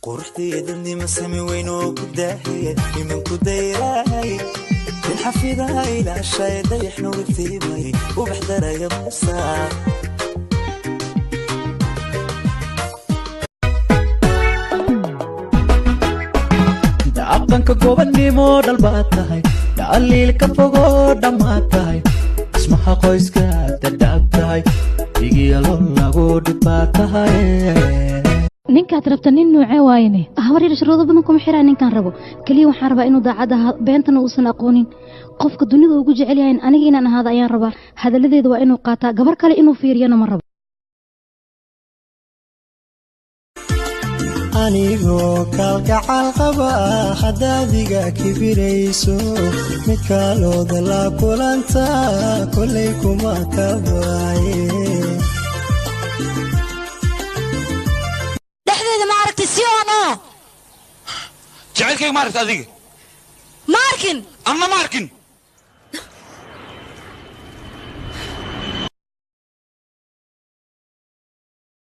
Quruxdeedadnima sami weyn oo ku daahiye nimanku dayraay in xafidaha ilaashay dayax nugtiimay ubax daraya masaa. Dhaqanka gobannimo dhalbaad tahay, dhaliilka fogoo dhammaad tahay, dhismaha qoyska dadhaab tahay, dhigiyalo lagu dhibbaa tahay. Ninkaad rabta nin nuucee waayene? Habar yar, shuruudo badan kuma xiraa ninkaan rabo. Keliya waxaan rabaa inuu daacad ahaa, beentana uusan aqoonin. Qofka dunida ugu jecel yahay aniga inaan ahaado ayaan rabaa. Hadalladeeda waa inuu qaataa, gabar kale inuu fiiriyana ma rabo. Anigoo kalgacal qaba haddaadiga kibirayso, mid kaalooda la kulanta kolay kuma kabaaye. Dhexdeeda ma aragtay si oo no Jacaylkayga ma aragta adiga? Ma arkin. Anna ma arkin.